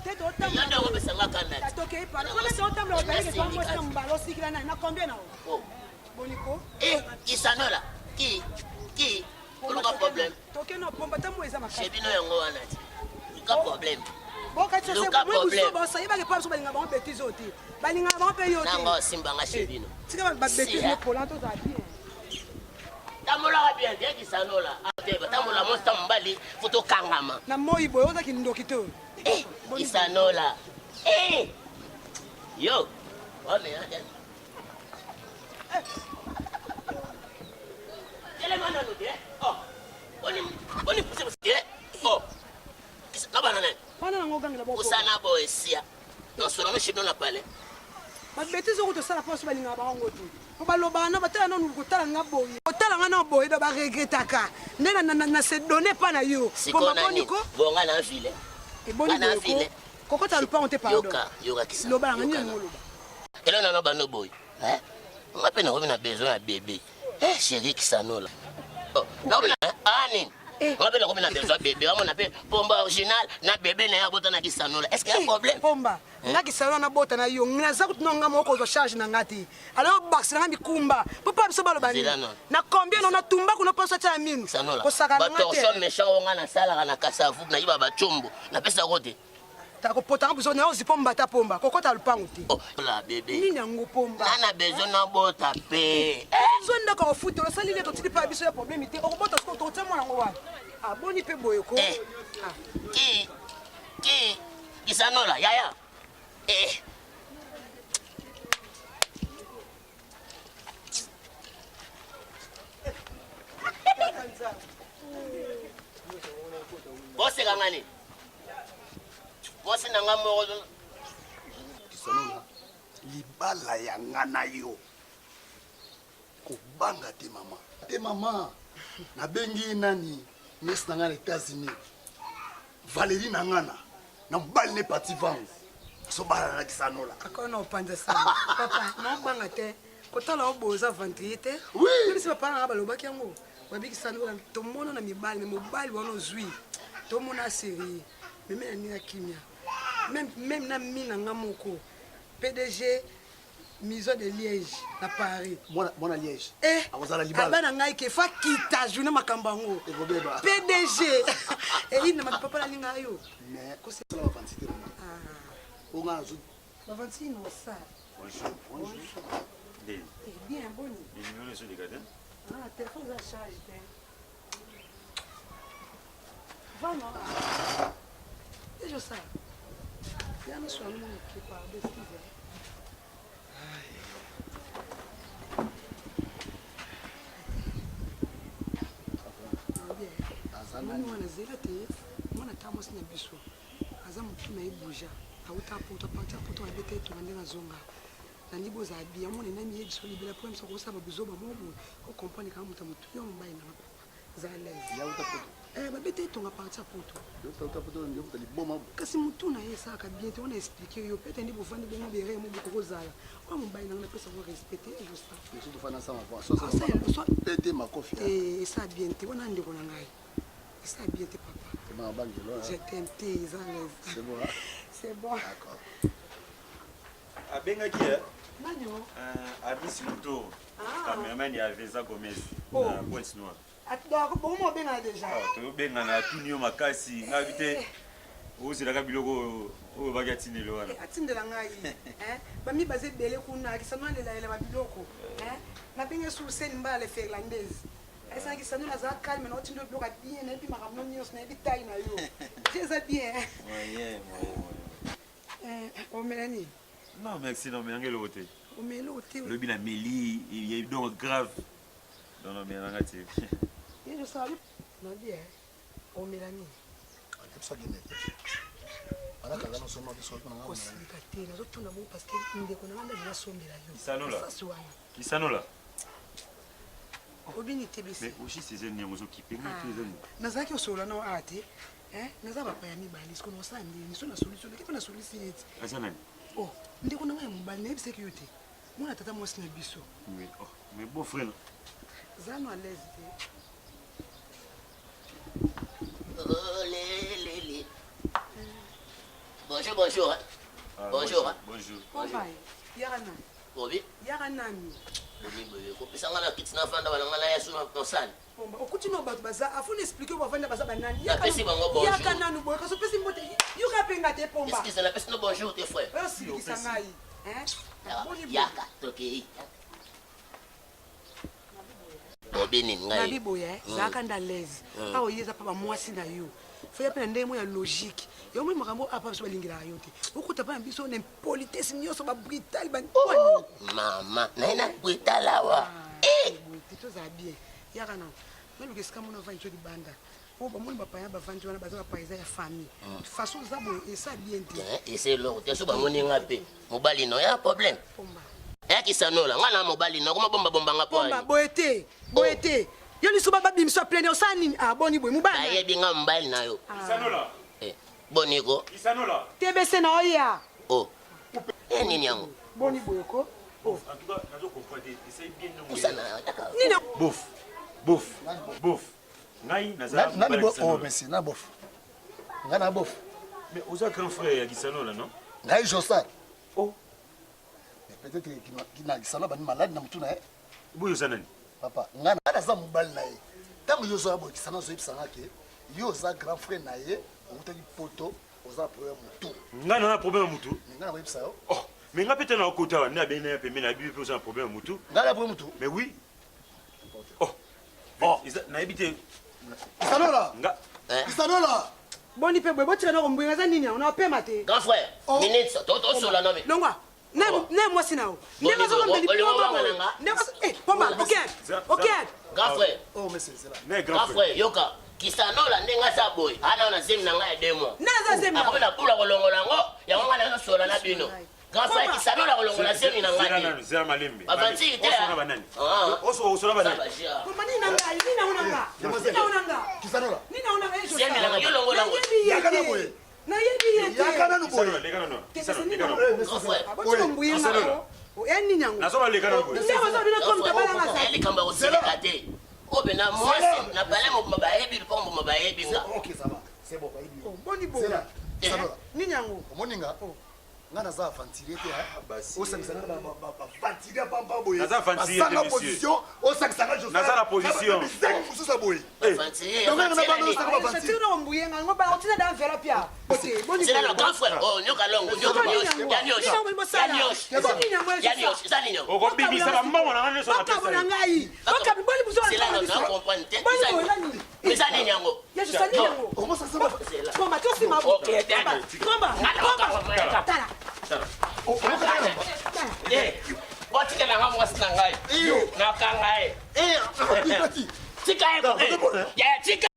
Te totambola. Yo nde okopesa nga kanda te. Tokei pala. Kona totambola otaleke to mwasi na mobali osikila nani na combien na o? Boni ko? Eh, kisanola. Ki ki oluka problème. Toke na pomba tambo eza makasi. Chez bino yango wana ti. Luka problème. Bokati se Luka moi problème. buso bosa yebake pa biso balinga bango bêtise oyo te. Balinga bango pe yo te. Nanga osimba nga chez bino. Tika ba bêtise Si, no pola tozala bien. Tambolaka bien te kisanola. Ah, te batambola mwasi ta mobali fo tokangama. Na moi boye oza kindoki te. Eh, kisanola. Eh! Yo. Ome ade. Telema nanu te. Oh. Boni boni puse te. Oh. Kabana nani? Wana nango gangela bo. Osana boye sia. Nasola no shibno na palais. Ba bêtises oyo tosala mpo biso balingaka bango ngo te. Po balobaka na batala nanu kotala nga boye. Kotala nga na boye do ba regrettaka. Nde na na na se donner pa na yo. Sikoyo na nini? Bonga na ville. Eboni Nga na ville. Kokota lupango te pardon. Yoka, yoka kisa. Loba na nini oloba. Elo nano bano boye. Hein? Nga pe nakomi na besoin ya bébé. Eh chérie Kisanola. Oh, nakomi na ah nini? Eh. Nga pe nakomi na besoin ya bébé. Wamona pe pomba original na bébé na ye abota na Kisanola. Est-ce qu'il y a problème? Pomba. Nga Kisanola na bota na yo. Naza kutu na nga moko kozwa charge na nga te. Alors bakisi na nga mikumba. Po pa biso baloba nini? Zela nano. Na combien na tumba kuna poso tia minu. Kisanola. Kosaka na Ba nga torsion te. méchant oyo nga nasalaka na Kasavubu nayiba ba tshombo. Napesa yango te. Takopota nga biso na yo zipo mbata pomba. Kokota lupango te. Oh, la bébé. Nini yango pomba? Nga na besoin nabota pe. Zwa ndako ya kofuta osali nde totili pa biso ya problème te. Okobota sikoyo tokotia mwana yango wapi? Ah boni pe boye ko. Eh. Ah. Ki ki Kisanola yaya. Eh. Boseka nga nini? Mwasi na nga moko Kisanola libala ya nga na yo kobanga te mama te mama nabengi nani nièce na nga na États-Unis Valérie na nga na na mobali ne Pati Vangu azobala na Kisanola Akona opanza sango. Papa, naobanga te. Kotala yo boye oza aventurier te. Oui. Même si papa na nga balobaki yango. Babikisa ngo tomona na mibali mais mobali wana ozwi. Tomona sérieux. Meme na ndenge ya kimia. Même même na mi na nga moko. PDG Maison de Liège na Paris. Mwana mwana Liège. Eh, akozala libala. Aba na ngai ke fa kita journée makambo yango. Ekobeba. PDG. Eyi na papa na linga yo. Mais kosala ba quantité mama. Ah. Onga nazo Ba vantine osala. Bonjour. Bonjour. Ndeni. Eh bien boni. Numéro ezoleka te. Ah, téléphone eza charge te. Vana. Déjà ça. Ya na swa mwana ke pardon excuse. Moni wana zela te mwana ta mwasi na biso aza motu na ye bouja auta poto apartir ya poto abeta etonga ndenge azonga nandi bozala bien omona nani ye biso libela po biso kosala babuzoba moko boye okomprendre kaka moto ya motu yo mobali nanga papa za alaise eh, babeta etonga parti ya poto kasi motu na ye esalaka bien te wana explike yo pete nde bovandi bongo bere mo boko kozala oyo mobali nanga napesa ngo respect te josa esala bien te wana ndeko na ngai esala bien te papa je t'aime te eza l'aise C'est bon, hein? c'est bon D'accord. abengaki ye nani o Amis Moto, Ah. cameraman ya Vincent Gomez Oh. na Pointe Noire. bongo obengana déjà Tobengana atuni yo makasi ngabi te ozelaka biloko oyo oyo baki atindeli wana. atindela ngai bami baza ebele kuna akisano alelalela babiloko nabenge suseni mbala le ferlandaise esanaki sano naza calme na otinda biloko ya bien nayebi makambo nyonso nayebi tai na yo ti eza bien Moyen, moyen, moyen. omela nini Non, merci, non, mais yango eloko te. omela eloko te Lobi na meli, il y a donc grave. Non, non, mais yanga te. ye josala nabi omela nini kosilika te nazotuna bongo parce que ndeko na nga nde azosombela yo Kisanola. sasi wana Kisanola. obini te bisi Mais aussi c'est un yango ozokipe nga te eza nini? nazalaki osolola nao awa te naza bapaya mibale siko nakosala ndeni so nasolisi oleki mpe nasolisi ye ti Aza nani? o ndeko na ngai ya mobali nayebisaki yo te mwana tata mwasi na biso Mais oh, mais beau frère. za no à l'aise te Olelele. Bonjour, bonjour. Ah, Bonjour. Bonjour. Pomba, yaka nani? Obi. Yaka nani? Obi boye. Kopesa nga na kiti na fanda bana nga na yesu na tosali. Pomba, okuti no bato baza, afuni expliquer bavanda baza banani. Napesi bango bonjour. Yaka nanu boye, kasi opesi mbote. Yoka pe nga te Pomba. Excuse, napesi no bonjour te frère. Oyo silikisa ngai. Hein? Boni boye. Yaka, tokei. Obi nini ngai? Nabi boye, eh, zalaka nde à l'aise. Awa oye eza pa ba mwasi na yo. Faut ya pe na ndenge moko ya logique. Yo omoni makambo oyo apa biso balingelaka yo te. Okuta pa na biso na impolitesse nyonso ba brutal ba Oh, mama, naye na brutal awa. Eh! Boye te tozala bien. Yaka na. Naluka esika mona ovandi to libanda. Oyo bamoni bapaya bavandi wana baza bapaya eza ya famille. Façon oza boye esa bien te. Eh, eza eloko te so bamoni nga mpe mobali no ya problème. Pomba. Eyakisanola nga na mobali no koma bomba bomba nga po Pomba boye te. Boye te. Yo liso ba babimisa pleine osala nini? Ah boni boye mobali. Bayebi nga mobali na yo. Kisanola. Eh, boni ko? Kisanola. TBC na oya. Oh. Eh nini yango? Boni boye ko? Oh. En tout cas, nazo comprendre te. Essaye bien de Pusana yaka. Nini? Bof. Bof. Bof. Ngai naza Nani bo oh merci na bof. Ngai na bof. Mais oza grand frère ya Kisanola non? Ngai Josar. Oh. Mais peut-être que na Kisanola bani malade na mutu na ye. Boyo oza nani? Papa, ngai naza mobali na ye. Ntango yo ozoya boye Kisanola azoyebisa nga ke yo oza grand frère na ye, outaki poto, oza na problème ya mutu. Ngai na problème ya mutu? Mais ngai nakoyebisa yo. Oh, mais ngai mpe te na okota wana, nde abengi na ye pembeni, ayebi mpe oza na problème ya mutu. Ngai na problème mutu? Mais oui. Oh. Oh, nayebi te. Kisanola. Nga. Kisanola. Boni pe boye botika na kombuya eza nini yango na pema te. Grand frère, minute, to to sola na mi. Longwa. Na na mwasi na yo. Ndenge azo komela liboma boye. Ndenge eh pomba, ok. Ok. Grand frère. Oh, mais c'est là. Ne grand frère, yoka. Kisanola ndenge aza boye. Ana na zemi na ngai ya 2 mois. Na za zemi. Akomi na bula kolongola yango, yango ngai nazo sola na bino. Grand frère Kisanola kolongola zemi na ngai te. Zela malembe. Aventure te. Osola banani. Osola banani. Pomba nini na ngai, nini na nga. Nini na nga. Kisanola. Nini na nga. Zemi na ngai yo longola ngo. Yaka na boye. Nayebi ye te. Yaka nanu boye. Leka nanu. Grand frère. Abotika mbuye nga. Ya nini yango? Nazoba leka nanu boye. Ndenge ozo bino comme tabala nga sa. Likambo ya kosilika te. Oyo mpe mwasi na bale mobima bayebi lupango mobima bayebi nga. Ok, ça va. C'est bon, bayebi. Boni boye. Zela. Kisanola. Nini yango? Omoni nga? Nga naza aventurier te osangisa nga baventurier pamba boye Naza aventurier te, bazanga monsieur. position osangisa nga Naza na position. bisengi mosusu ya boye Aventurier, Donc, nga na bana aventurier. osanga baventurier Tino mbuye nga ngo ba otina da enveloppe ya. Ote boni. Zela na grand frère. Oh, nyoka longo, nyoka nyoka. Ya nyoka. Ya nyoka. Ya nyoka. Eza nini yango? Okobimisa bambongo na ngai nyonso napesa Bakabo na yo. ngai. Bakabo boni buzo Zela na na comprendre te. Boni boye nani? Eza nini yango? Ya je sali yango. okosangisa Zela. Komba to sima. Ok, Komba. Komba. Komba. Tala. Eh, botikela nga mwasi na ngai. Nakanga ye. bati Tika ye. Ya tika.